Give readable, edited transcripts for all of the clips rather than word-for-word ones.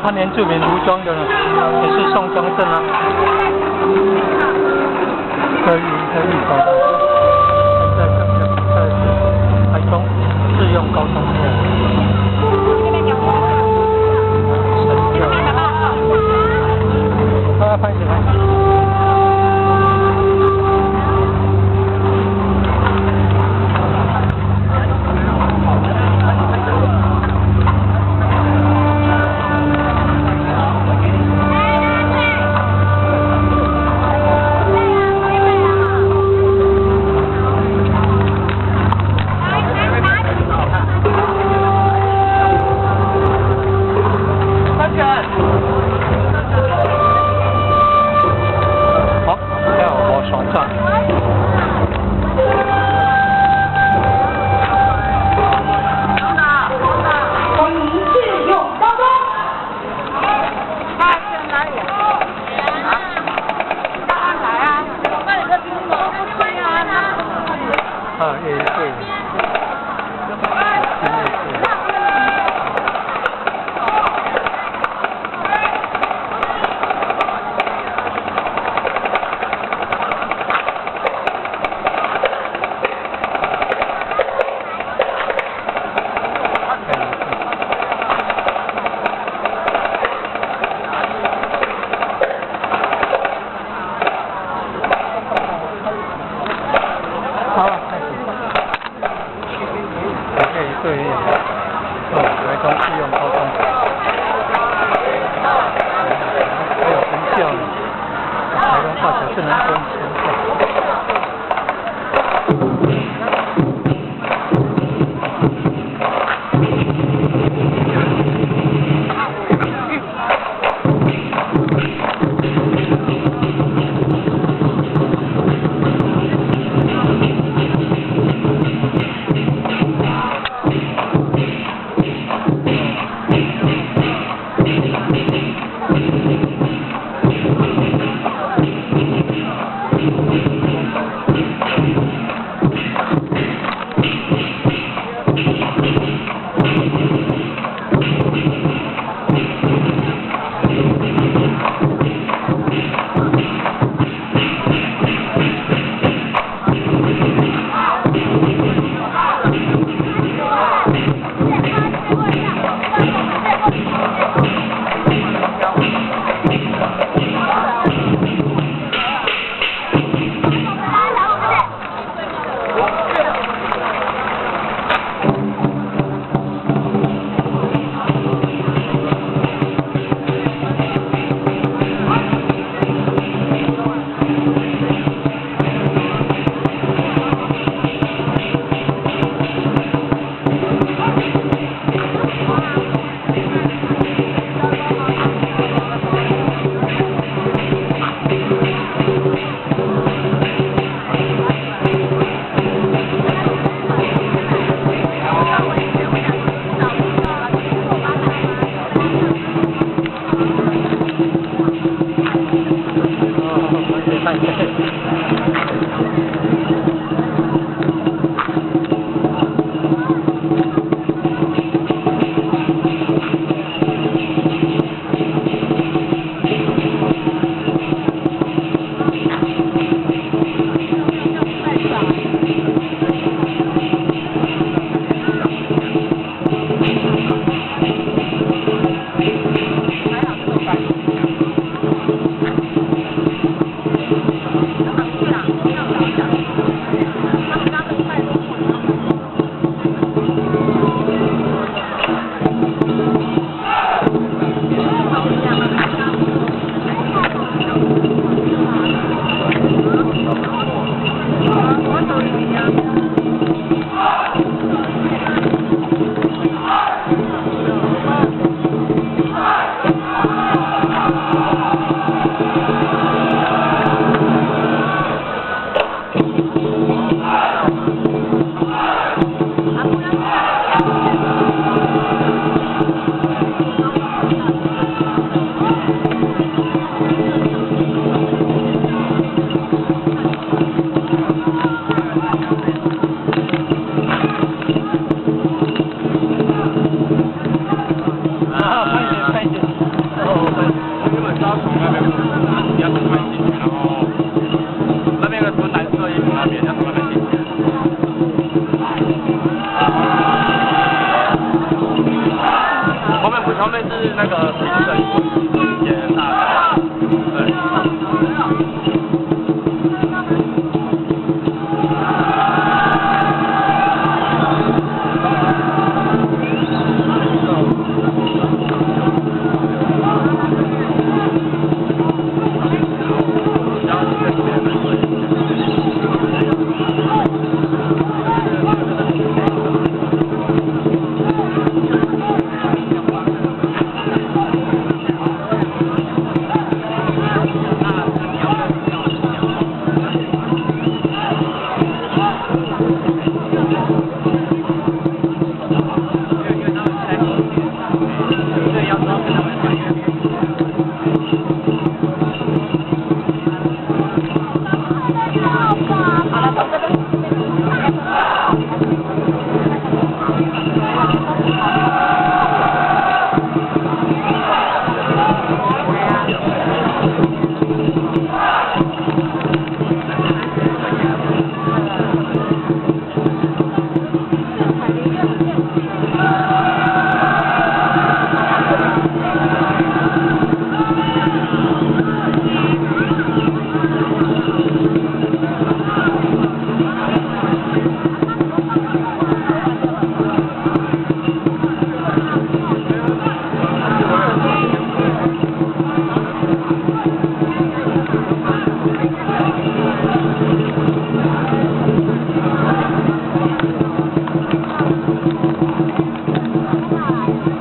穿原住民服裝的呢，也是宋江鎮啊。這一高中，現在這個比賽是台中致用高中。神教。啊，拍攝拍攝。好，跳無雙轉。歡迎致用高中。啊，也對。好，開始。對對，哦，台中致用高中，還有神教，台中大學智能中神教。哦，拍攝拍攝。啊，拍攝拍攝。是那個新的一間大對。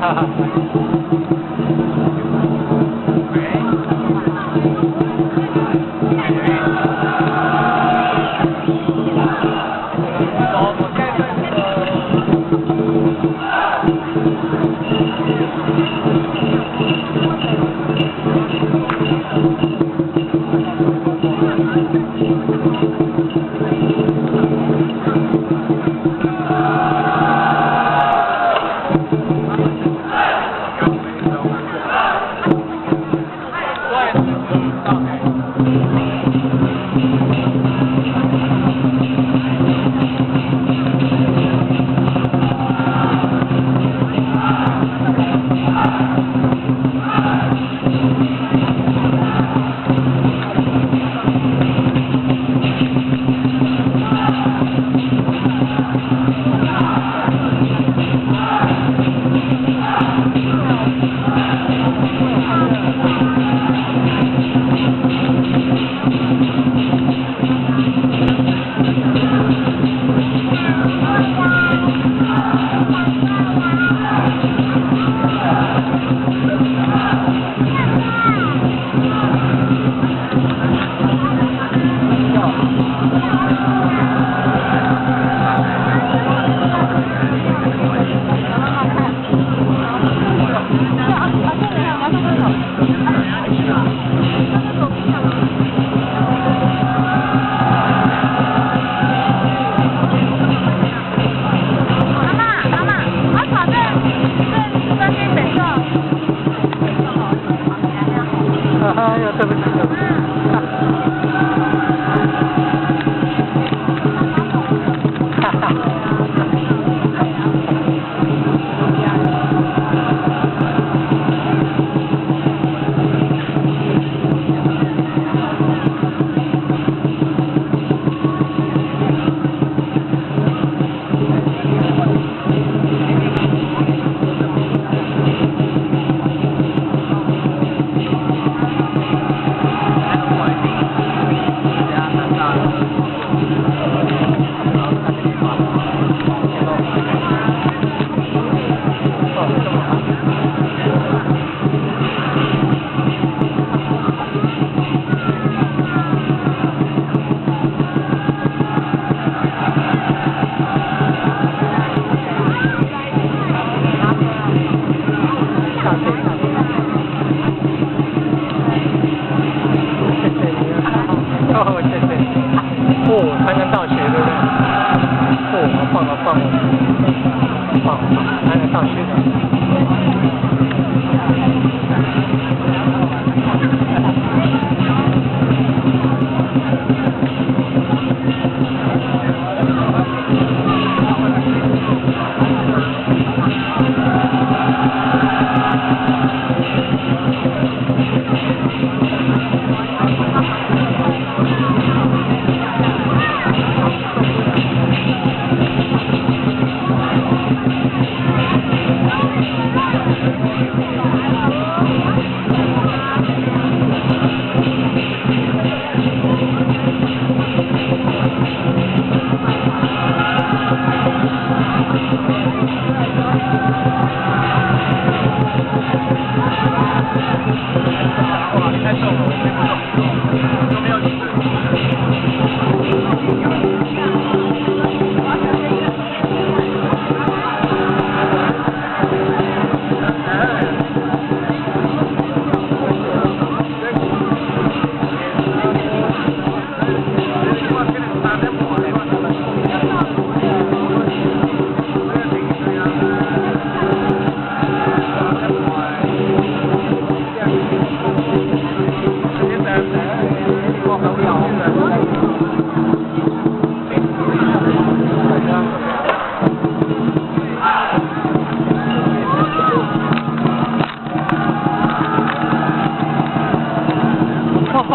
哈哈。哎呀，對不起，對不起。哈哈。謝謝你啊！哦，謝謝。哦，台南大學對不對？哦，好棒好棒哦，棒棒，台南大學的。哇，你太重了，我背不动，都没有椅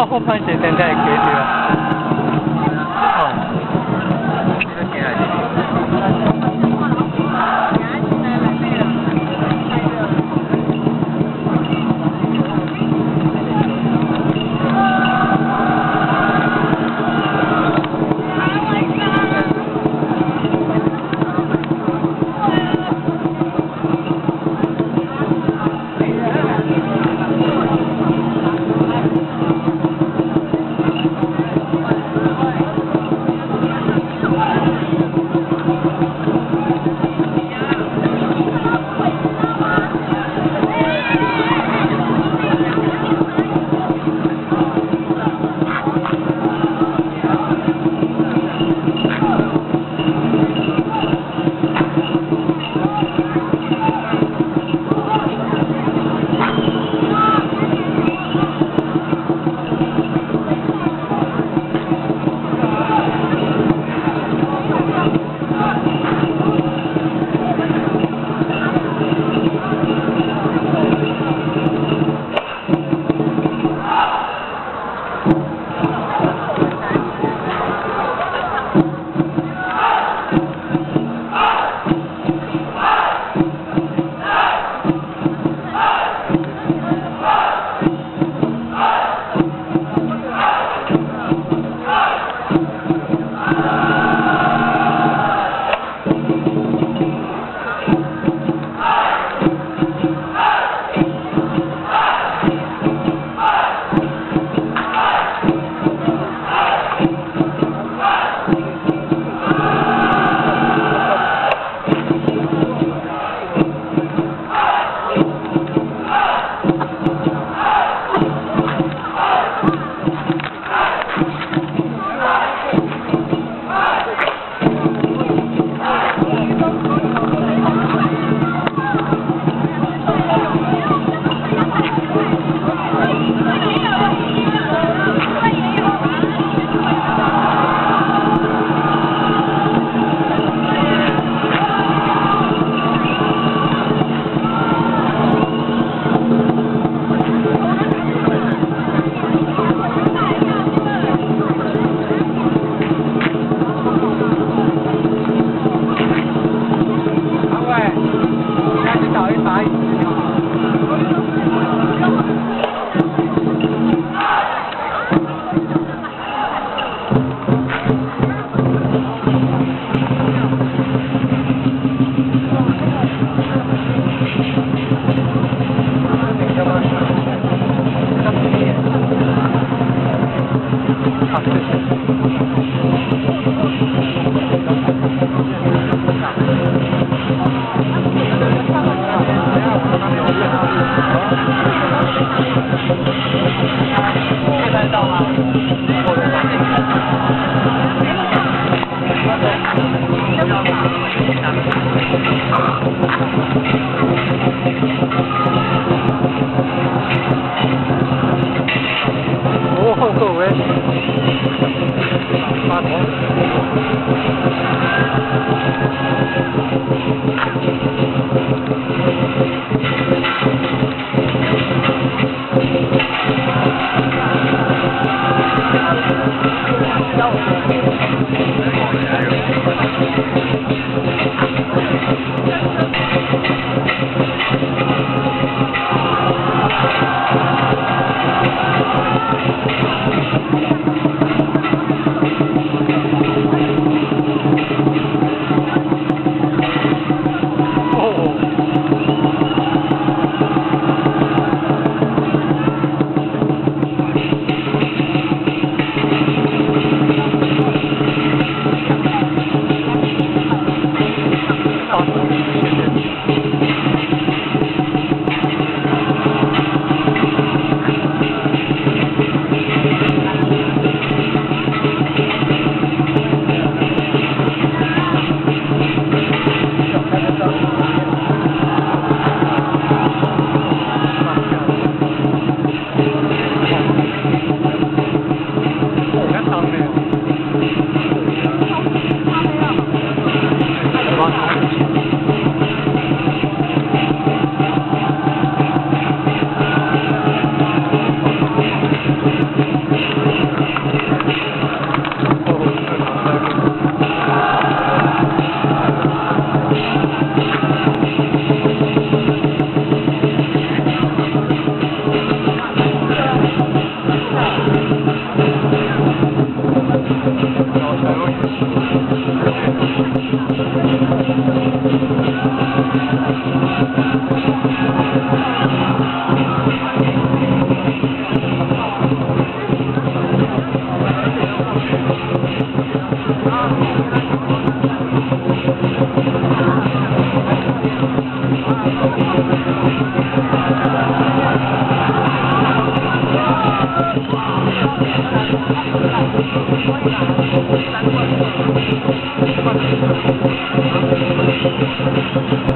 我歹勢，真正會記著啊！好，謝謝。看到嗎？哦，好好喂，八筒。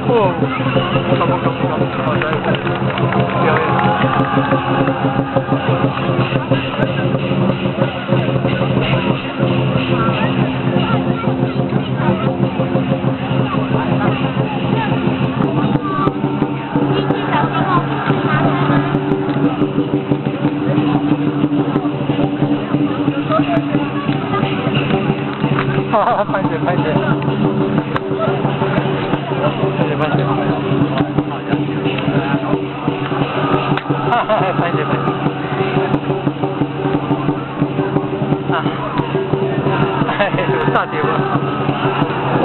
哦，敢不敢不敢，好在表演。哈哈，拍謝拍謝，拍謝拍謝，哈哈，拍謝拍謝，啊，哎，有炸碟無？哦。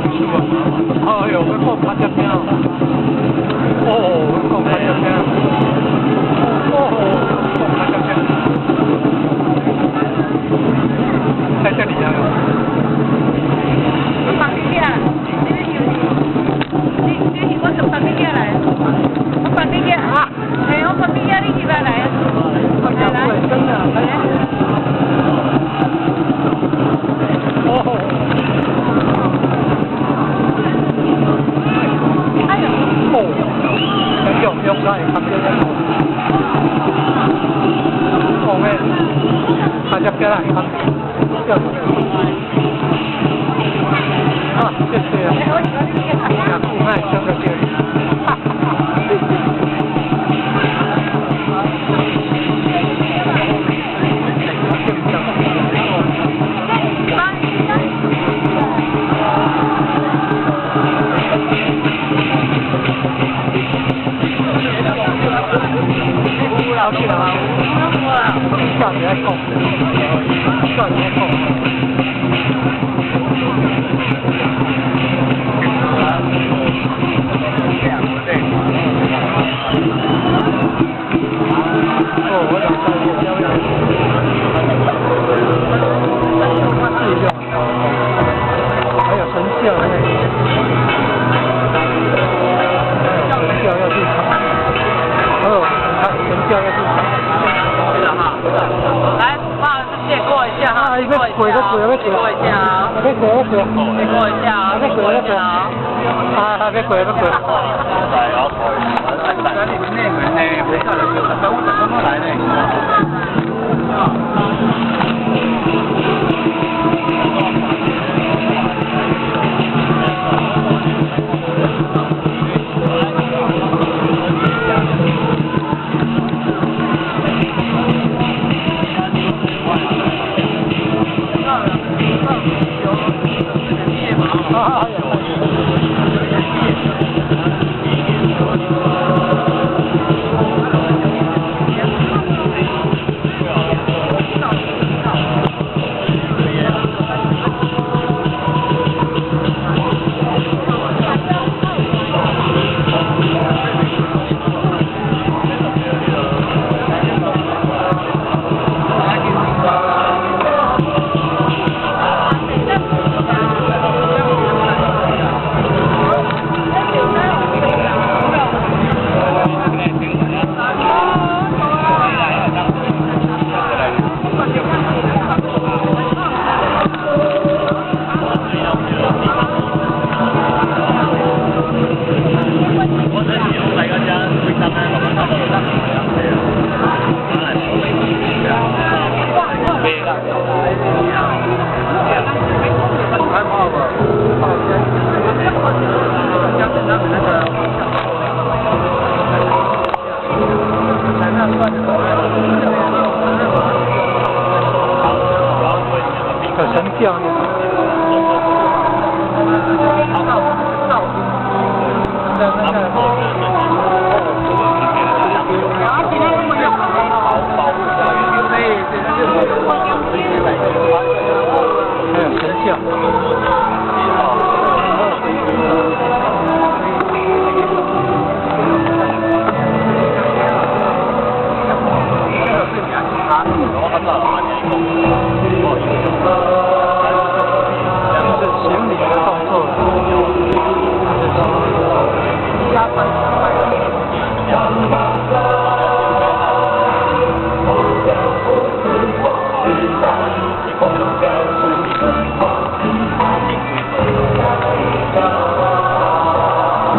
哎呦，我講拍只聲，哦，我講拍只聲，哦，講拍只聲，在這裡啊。我放你遐，你咧休息，你是我從放你遐來，我放你遐，嘿，我放你遐，你入來來。來來，真的，來。哦。哦，用用來看這個，哦咩？大家別來看，叫什麼？啊，謝謝啊，下次愛生個這裡，哈哈哈。有去啦，煞袂愛講，煞袂愛講。哦，我想再表演。還有神轎呢，神轎要入場。哦，你看神轎要入場。來，不好意思，借過一下哈，借過一下，借過一下啊，別過別過，借過一下啊，別過別過，啊，別過別過。害怕吧？相信他们那个。小神教。